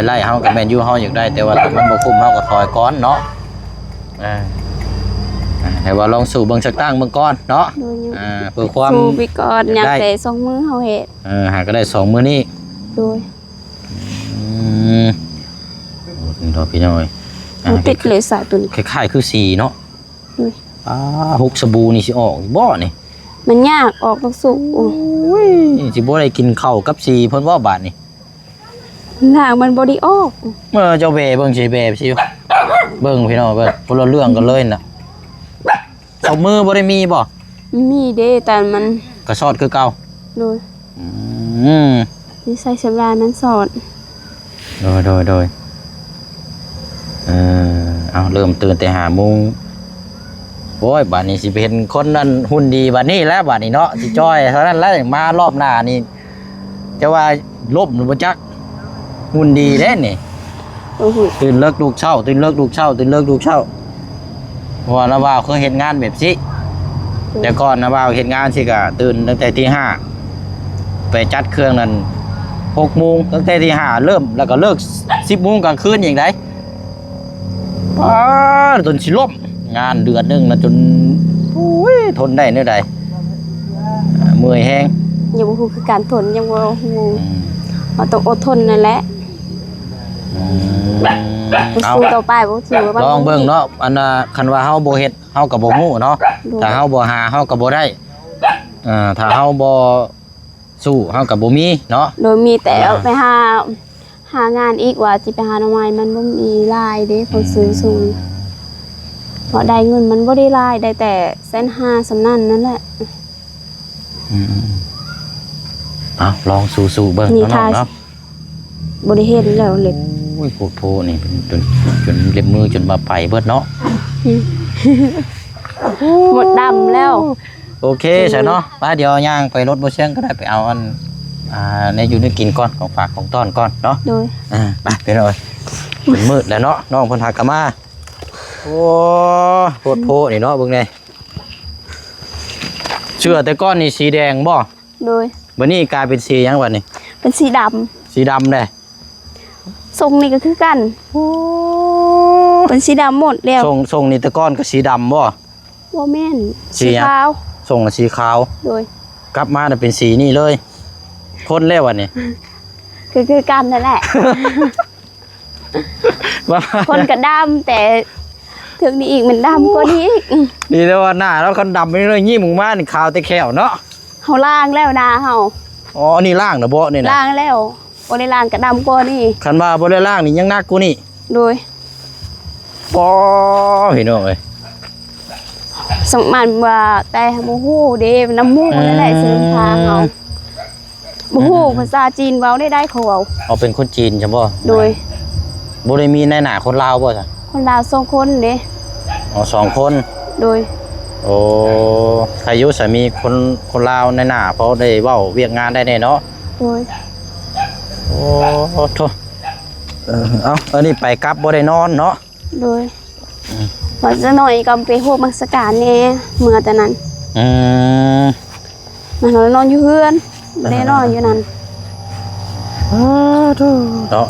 ໄລ່ໆ ເຮົາກໍແມ່ນຢູ່ ເຮົາຢາກໄດ້ ແຕ່ວ່າຖ້າມັນບໍ່ຄຸ້ມ ເຮົາກໍຖອຍກ່ອນເນາະ. ເອີ ໃຫ້ວ່າລອງສູ້ເບິ່ງສັກຕັ້ງເບິ່ງກ່ອນເນາະ. ໂດຍ. ອ່າ ເພື່ອຄວາມ ສູ້ໄປກ່ອນ ຍັງແຕ່ສອງມື້ເຮົາເຮັດ. ເອີ ຫາກໍໄດ້ສອງມື້ນີ້. ໂດຍ. ອືມ ເນາະ ພີ່ນ້ອງເອີຍ. ອ່າ ຕິດເລີຍສາຍຕົວນີ້ ຄ້າຍໆຄືສີເນາະ. ໂດຍ. ອ່າ ຫົກສະບູນີ້ຊິອອກບໍ່ນີ້? ມັນຍາກອອກ ຕ້ອງສູ້. ໂອ້ຍ ຊິບໍ່ໄດ້ກິນເຂົ້າກັບສີເພິ່ນບໍ່ບາດນີ້? ລາກມັນບໍ່ໄດ້ອອກ. ເອີ ເຈົ້າແບເບິ່ງຊິ ແບຊິ ເບິ່ງພີ່ນ້ອງເບິ່ງ ຄົນລະເລື່ອງກັນເລີຍນະ. ສອງມືບໍ່ໄດ້ມີບໍ່? ມີເດ້ ແຕ່ມັນກະຊອດຄືເກົ່າ. ໂດຍ. ອືມ ນິໄສສ່ວນຫຼາຍມັນຊອດ. ໂດຍ ໂດຍ ໂດຍ. ເອີ ເອົາ ເລີ່ມຕື່ນແຕ່ຫ້າໂມງ. ໂອ້ຍ ບາດນີ້ຊິໄປເຫັນຄົນນັ້ນຫຸ່ນດີບາດນີ້ແຫຼະ ບາດນີ້ເນາະ ຊິຈ່ອຍເທົ່ານັ້ນແຫຼະ. ມາລອບໜ້ານີ້ ຈະວ່າລົ້ມຫຼືບໍ່ຈັກ ຫຸ່ນດີເດ້ນີ້. ໂອ້ໂຫ ຕື່ນເລິກລຸກເຊົ້າ ຕື່ນເລິກລຸກເຊົ້າ ຕື່ນເລິກລຸກເຊົ້າ. ເພາະວ່າລາວວ່າເຄີຍເຮັດງານແບບຊີ້ ໂດຍ ແຕ່ກ່ອນນະວ່າເຮັດງານຊີ້ກະຕື່ນຕັ້ງແຕ່ຕີຫ້າ ໄປຈັດເຄື່ອງນັ້ນຫົກໂມງ ຕັ້ງແຕ່ຕີຫ້າເລີ່ມ ແລ້ວກໍເລີກສິບໂມງກາງຄືນອີກໃດ໋. ປາດ ຈົນຊິລົ້ມ ງານເດືອນໜຶ່ງນະ ຈົນ ໂອ້ຍ ທົນໄດ້ແນວໃດ ເມື່ອຍແຮງ. ຍັງບໍ່ຮູ້ຄືການທົນ ຍັງບໍ່ຮູ້. ອືມ ເຮົາຕ້ອງອົດທົນນັ້ນແຫຼະ. ອືມ ເອົາ ສູ້ຕໍ່ໄປ ບໍ່ສູ້ ລອງເບິ່ງເນາະ. ອັນນ່າ ຄັນວ່າເຮົາບໍ່ເຮັດ ເຮົາກໍບໍ່ຮູ້ເນາະ. ໂດຍ. ຖ້າເຮົາບໍ່ຫາ ເຮົາກໍບໍ່ໄດ້. ເອີ ຖ້າເຮົາບໍ່ສູ້ ເຮົາກໍບໍ່ມີເນາະ. ໂດຍ. ມີແຕ່ ອ່າ ໄປຫາ ຫາງານອີກ ວ່າຊິໄປຫາໜໍ່ໄມ້ ມັນບໍ່ມີຫຼາຍເດ້ ເຂົາຊື້ສູງ. ອືມ ເພາະໄດ້ເງິນມັນບໍ່ໄດ້ຫຼາຍ ໄດ້ແຕ່ແສນຫ້າສ່ຳນັ້ນນັ້ນແຫຼະ. ອືມໆໆ ເອົາ ລອງສູ້ໆເບິ່ງເນາະ ນ້ອງເນາະ. ບໍ່ໄດ້ເຫັນແລ້ວເລັບ. ໂອ້ຍ ໂພດໂພນີ້ ຈົນ ຈົນເລັບມືຈົນວ່າໄປເບິດເນາະ. ອືມ ໝົດດຳແລ້ວ. ໂອເຄ ໂອເຄ ຊະເນາະ. ໄປ ດຽວຍ່າງໄປລົດບໍ່ຊຽງກໍໄດ້ ໄປເອົາອັນ ອ່າ ແນວຢູ່ແນວກິນກ່ອນ ຂອງຝາກຂອງຕ້ອນກ່ອນເນາະ. ໂດຍ. ອ່າ ໄປ ໄປເນາະ. ເປັນມື້ແລ້ວເນາະ ນ້ອງເພິ່ນຫາກະມາ. ໂອ້ ໂພດໂພນີ້ເນາະ ເບິ່ງແດ່. ເສື້ອແຕ່ກ່ອນນີ້ສີແດງບໍ່? ໂດຍ. ບັດນີ້ກາຍເປັນສີຫຍັງບັດນີ້? ເປັນສີດຳ. ສີດຳເດ້. ຊົງນີ້ກໍຄືກັນ. ໂອ້ ເປັນສີດຳໝົດແລ້ວ. ຊົງ ຊົງນີ້ແຕ່ກ່ອນກໍສີດຳບໍ່? ບໍ່ແມ່ນ ສີຫຍັງ? ສີຂາວ. ຊົງລະສີຂາວ. ໂດຍ. ກັບມານະເປັນສີນີ້ເລີຍ. ຄົນແລ້ວບັດນີ້. ຄື ຄືກັນນັ້ນແຫຼະ. ວ່າ ຄົນກໍດຳ ແຕ່ເທື່ອນີ້ອີກມັນດຳກວ່ານີ້ອີກ. ດີແລ້ວວ່າໜ້າລາວຄັນດຳນີ້ ຍິ້ມອອກມານີ້ຂາວແຕ່ແຂ້ວເນາະ. ເຮົາລ້າງແລ້ວໜ້າເຮົາ. ອໍ ອັນນີ້ລ້າງແລ້ວບໍ່ນີ້ນະ? ລ້າງແລ້ວ. ບໍ່ໄດ້ລ້າງກໍດຳກວ່ານີ້. ຄັນວ່າບໍ່ໄດ້ລ້າງນີ້ຍັງໜັກກວ່ານີ້. ໂດຍ. ອໍ ພີ່ນ້ອງເອີຍ ສະມັນວ່າແຕ່ບໍ່ຮູ້ເດ້ ນຳໝູ່ນັ້ນແຫຼະ ອືມ ຊິພາເຮົາ. ບໍ່ຮູ້ ອືມ ພາສາຈີນເວົ້າໄດ້ ໄດ້ເຂົາເວົ້າ. ເອົາ ເປັນຄົນຈີນຊັ້ນບໍ່? ໂດຍ. ບໍ່ໄດ້ມີນາຍໜ້າຄົນລາວບໍ່ຊະ? ຄົນລາວສອງຄົນເດ້. ອໍ ສອງຄົນ. ໂດຍ. ໂອ້ ໃຄຢູ່ຊະ ມີຄົນ ຄົນລາວນາຍໜ້າ ພໍໄດ້ເວົ້າວຽກງານໄດ້ແດ່ເນາະ. ໂດຍ. ໂອ້ໂທ້ ເອີ ເອົາ ອັນນີ້ໄປກັບບໍ່ໄດ້ນອນເນາະ. ໂດຍ. ອືມ ວ່າຈັກໜ້ອຍກໍໄປໂຮມນະມັດສະການແດ່ ເມື່ອແຕ່ນັ້ນ. ອືມ ມານອນຢູ່ເຮືອນ ບໍ່ໄດ້ນອນຢູ່ນັ້ນ. ອ້າ ໂທ້ ເນາະ.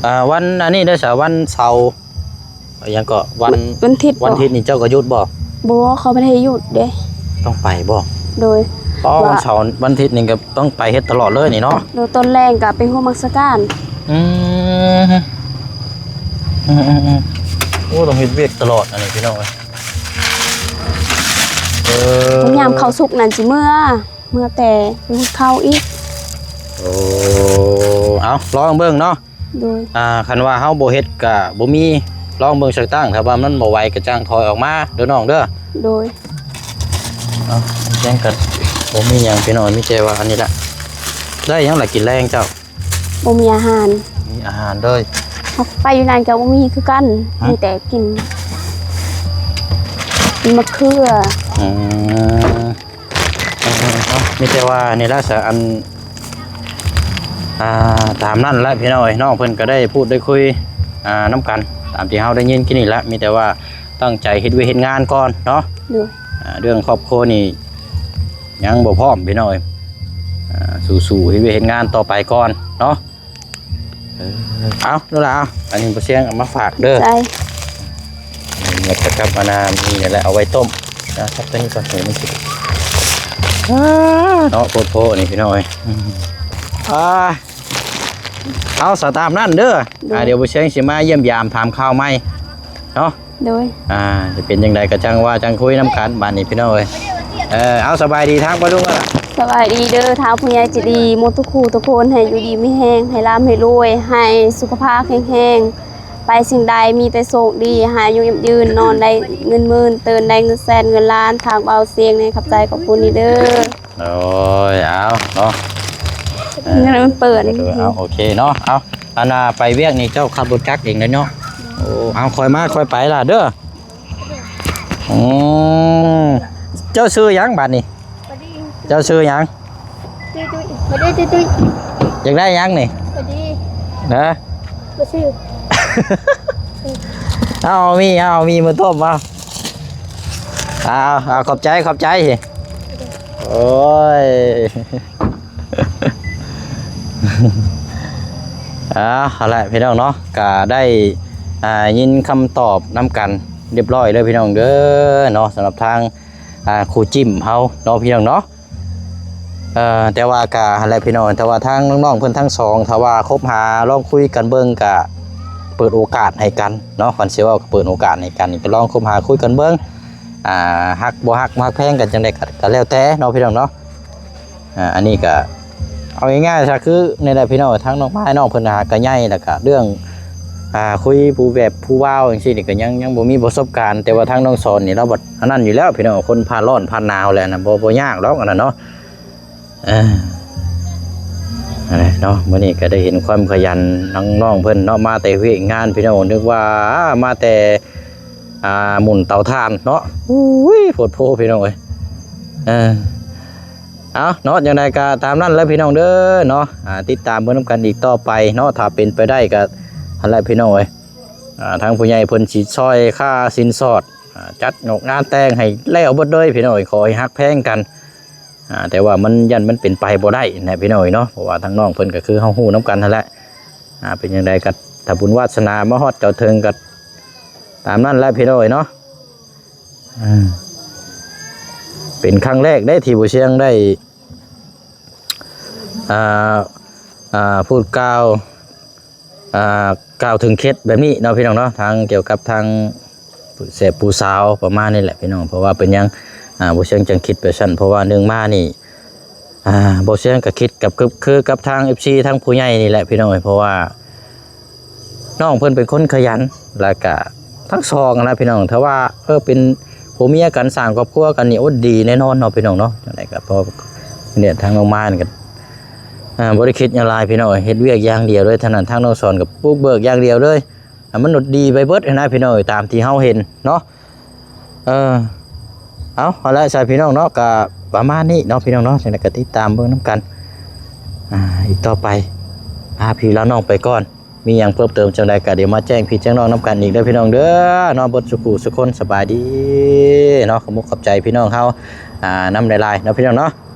ອ່າ ວັນອັນນີ້ໄດ້ສະ ວັນເສົາ ຫຍັງເກາະ ວັນ ວັນທິດ ວັນທິດນີ້ເຈົ້າກໍຢຸດບໍ່? ບໍ່ ເຂົາບໍ່ໄດ້ໃຫ້ຢຸດເດ້. ຕ້ອງໄປບໍ່? ໂດຍ ອໍ ວ່າ ວັນເສົາວັນທິດນີ້ກໍຕ້ອງໄປເຮັດຕະຫຼອດເລີຍນີ້ເນາະ. ໂດຍ ຕອນແລງກໍໄປໂຮມນະມັດສະການ. ອືມ ອືມໆໆ ໂອ້ ຕ້ອງເຮັດວຽກຕະຫຼອດອັນນີ້ພີ່ນ້ອງເອີຍ. ເອີ ຍາມເຂົ້າສຸກນັ້ນຊິເມືອ ເມືອແຕ່ໄປຫຸດເຂົ້າອີກ. ໂອ້ ເອົາ ລອງເບິ່ງເນາະ. ໂດຍ ອ່າ ຄັນວ່າເຮົາບໍ່ເຮັດກະບໍ່ມີ ລອງເບິ່ງສັກຕັ້ງ ຖ້າວ່າມັນບໍ່ໄຫວກະຈັ່ງຖອຍອອກມາເດີນ້ອງເດີ. ໂດຍ ເອົາ ແຈ້ງກັນ ບໍ່ມີຫຍັງພີ່ນ້ອງ ມີແຕ່ວ່າອັນນີ້ລະ. ໄດ້ຫຍັງລະກິນແລງເຈົ້າ? ບໍ່ມີອາຫານ ມີອາຫານເລີຍ. ເຮົາໄປຢູ່ນັ້ນກະບໍ່ມີຄືກັນ ຮະ? ມີແຕ່ກິນ ກິນໝາກເຂືອ. ອືມ ເອີ ເອົາ ມີແຕ່ວ່ານີ້ລະສະ ອັນ ອ່າ ຕາມນັ້ນແຫຼະພີ່ນ້ອງເອີຍ. ນ້ອງເພິ່ນກໍໄດ້ພູດໄດ້ຄຸຍ ອ່າ ນຳກັນ ຕາມທີ່ເຮົາໄດ້ຍິນກີ້ນີ້ແຫຼະ. ມີແຕ່ວ່າຕັ້ງໃຈເຮັດວຽກເຮັດງານກ່ອນເນາະ. ໂດຍ ອ່າ ເລື່ອງຄອບຄົວນີ້ຍັງບໍ່ພ້ອມພີ່ນ້ອງເອີຍ. ອ່າ ສູ້ໆເຮັດວຽກເຮັດງານຕໍ່ໄປກ່ອນເນາະ. ເອີ ເອົາ ໂດລາ ເອົາ ອັນນີ້ບໍ່ສຽງເອົາມາຝາກເດີ. ໃຈ ໝົດແລ້ວກັບອັນນັ້ນ ນີ້ແຫຼະ ເອົາໄວ້ຕົ້ມນະ. ຈັບຕົວນີ້ກ່ອນ ໃຫ້ມັນສຸກ. ອ້າ ເນາະ ໂພດໂພນີ້ພີ່ນ້ອງເອີຍ. ອືມ ອ່າ ເອົາ ສະຕາມນັ້ນເດີ. ໂດຍ ອ່າ ດຽວບໍ່ສຽງຊິມາຢ້ຽມຢາມຖາມຂ່າວໃໝ່ເນາະ. ໂດຍ ອ່າ ຈະເປັນຈັ່ງໃດກໍຈັ່ງວ່າຈັ່ງຄຸຍນຳກັນບາດນີ້ພີ່ນ້ອງເອີຍ. ເອີ ເອົາ ສະບາຍດີທາງພໍ່ລຸງເອີຍ. ສະບາຍດີເດີ ທາງຜູ້ໃຫຍ່ໃຈດີໝົດທຸກຜູ້ທຸກຄົນ ໃຫ້ຢູ່ດີມີແຮງ ໃຫ້ລ່ຳໃຫ້ລວຍ ໃຫ້ສຸຂະພາບແຂງແຮງ ໄປສິ່ງໃດມີແຕ່ໂຊກດີ ໃຫ້ອາຍຸຍືນ ນອນໄດ້ເງິນໝື່ນ ຕື່ນໄດ້ເງິນແສນເງິນລ້ານ. ທາງເບົາສຽງນີ້ຂອບໃຈຂອບຄຸນນີ້ເດີ. ໂອ້ຍ ເອົາເນາະ ເງິນມັນເປີດ. ເອີ ເອົາ ໂອເຄເນາະ. ເອົາ ອັນນ່າ ໄປວຽກນີ້ເຈົ້າຂັບລົດຈັກເອງເລີຍເນາະ? ໂອ້ ເອົາ ຄ່ອຍມາຄ່ອຍໄປລະເດີ. ອືມ ເຈົ້າຊື່ຫຍັງບາດນີ້? ເຈົ້າຊື່ຫຍັງ? ຕຸ້ຍ ຕຸ້ຍ ມາເດີ ຕຸ້ຍ ຕຸ້ຍ. ຢາກໄດ້ຫຍັງນີ້? ບໍ່ດີ ຮະ? ບໍ່ຊື້. ເອົາ ມີ ເອົາ ມີ ມາຕົ້ມ ເອົາ ເອົາ ເອົາ ຂອບໃຈ ຂອບໃຈ. ໂອ້ຍ ອ່າ ເອົາລະພີ່ນ້ອງເນາະ ກະໄດ້ ອ່າ ຍິນຄຳຕອບນຳກັນຮຽບຮ້ອຍເດີພີ່ນ້ອງເດີເນາະ ສຳລັບທາງ ອ່າ ຄູຈິ້ມເຮົາເນາະພີ່ນ້ອງເນາະ. ເອີ ແຕ່ວ່າກະຫັ້ນແຫຼະພີ່ນ້ອງ ແຕ່ວ່າທາງນ້ອງໆເພິ່ນທັງສອງ ຖ້າວ່າຄົບຫາລອງຄຸຍກັນເບິ່ງ ກະເປີດໂອກາດໃຫ້ກັນເນາະ ຄັນຊິເວົ້າກະເປີດໂອກາດໃຫ້ກັນ ກະລອງຄົບຫາຄຸຍກັນເບິ່ງ ອ່າ ຮັກບໍ່ຮັກ ມັກແພງກັນຈັ່ງໃດ ກະ ກະແລ້ວແຕ່ເນາະພີ່ນ້ອງເນາະ. ອ່າ ອັນນີ້ກະເອົາງ່າຍໆຊະ ຄືນີ້ແຫຼະພີ່ນ້ອງ ທາງນ້ອງໄມ້ນ້ອງເພິ່ນຫາກະໃຫຍ່ ແລ້ວກະເລື່ອງ ອ່າ ຄຸຍຜູ້ແບບຜູ້ບ່າວຈັ່ງຊີ້ນີ້ກະຍັງ ຍັງບໍ່ມີປະສົບການ ແຕ່ວ່າທາງນ້ອງສອນນີ້ລາວບັດອັນນັ້ນຢູ່ແລ້ວພີ່ນ້ອງ ຄົນຜ່ານຮ້ອນຜ່ານໜາວແລ້ວນະ ບໍ່ ບໍ່ຍາກດອກອັນນັ້ນເນາະ. ເອີ ນັ້ນແຫຼະເນາະ ມື້ນີ້ກະໄດ້ເຫັນຄວາມຂະຫຍັນທາງນ້ອງເພິ່ນເນາະ ມາແຕ່ວຽກງານພີ່ນ້ອງ ນຶກວ່າມາແຕ່ ອ່າ ໝຸນເຕົາຖ່ານເນາະ. ໂອ້ຍ ໂພດໂພພີ່ນ້ອງເອີຍ. ເອີ ເອົາເນາະ ຈັ່ງໃດກະຕາມນັ້ນແຫຼະພີ່ນ້ອງເດີເນາະ ອ່າ ຕິດຕາມເບິ່ງນຳກັນອີກຕໍ່ໄປເນາະ ຖ້າເປັນໄປໄດ້ກະຫັ້ນແຫຼະພີ່ນ້ອງເອີຍ. ອ່າ ທາງຜູ້ໃຫຍ່ເພິ່ນຊິຊ່ອຍຄ່າສິນສອດ ອ່າ ຈັດງອກງານແຕ່ງໃຫ້ແລ້ວເບິດເລີຍພີ່ນ້ອງເອີຍ ຂໍໃຫ້ຮັກແພງກັນ. ອ່າ ແຕ່ວ່າມັນ ຢ້ານມັນເປັນໄປບໍ່ໄດ້ນະພີ່ນ້ອງເອີຍເນາະ ເພາະວ່າທາງນ້ອງເພິ່ນກະຄືເຮົາຮູ້ນຳກັນຫັ້ນແຫຼະ. ອ່າ ເປັນຈັ່ງໃດກະ ຖ້າບຸນວາດສະໜາມາຮອດເຈົ້າເຖິງກະຕາມນັ້ນແຫຼະພີ່ນ້ອງເອີຍເນາະ. ເປັນຄັ້ງແລກເດ້ທີ່ບໍ່ຊຽງໄດ້ ອ່າ ອ່າ ພູດກ່າວ ອ່າ ກ່າວເຖິງເຂດແບບນີ້ເນາະພີ່ນ້ອງເນາະ ທາງກ່ຽວກັບທາງແສບຜູ້ສາວປະມານນີ້ແຫຼະພີ່ນ້ອງ. ເພາະວ່າເປັນຫຍັງ ອ່າ ບໍ່ຊຽງຈັ່ງຄິດແບບຊັ້ນ ເພາະວ່າໜຶ່ງມານີ້ ອ່າ ບໍ່ຊຽງກະຄິດກັບ ຄືກັບທາງເອັຟຊີທາງຜູ້ໃຫຍ່ນີ້ແຫຼະພີ່ນ້ອງເອີຍ ເພາະວ່າ ນ້ອງເພິ່ນເປັນຄົນຂະຫຍັນ ແລ້ວກະທັງສອງຫັ້ນນະພີ່ນ້ອງ ຖ້າວ່າ ເອີ ເປັນຜົວເມຍກັນ ສ້າງຄອບຄົວກັນນີ້ ໂອ້ ດີແນ່ນອນເນາະພີ່ນ້ອງເນາະ. ຈັ່ງໃດກະພໍເນຍ ທາງນ້ອງມານກະ ອ່າ ບໍ່ໄດ້ຄິດຫຍັງຫຼາຍພີ່ນ້ອງ ເຮັດວຽກຢ່າງດຽວເລີຍ ເທົ່ານັ້ນ ທາງນ້ອງສອນກະບຸກເບີກຢ່າງດຽວເລີຍ ໃຫ້ມັນໂດດດີໄປເບິດຫັ້ນນະພີ່ນ້ອງ ຕາມທີ່ເຮົາເຫັນເນາະ. ເອີ ເອົາ ເອົາລະຊະພີ່ນ້ອງເນາະ ກະປະມານນີ້ເນາະພີ່ນ້ອງເນາະ ຈັ່ງໃດກະຕິດຕາມເບິ່ງນຳກັນ ອ່າ ອີກຕໍ່ໄປ ພາພີ່ລານ້ອງໄປກ່ອນ ມີຫຍັງເພີ່ມເຕີມຈັ່ງໃດກໍດຽວມາແຈ້ງພີ່ແຈ້ງນ້ອງນຳກັນອີກເດີພີ່ນ້ອງເດີເນາະ ເບິດສູ່ຜູ້ສູ່ຄົນ. ສະບາຍດີເນາະ ຂອບມຸກຂອບໃຈພີ່ນ້ອງເຮົາ ອ່າ ນຳຫຼາຍໆເນາະພີ່ນ້ອງເນາະ.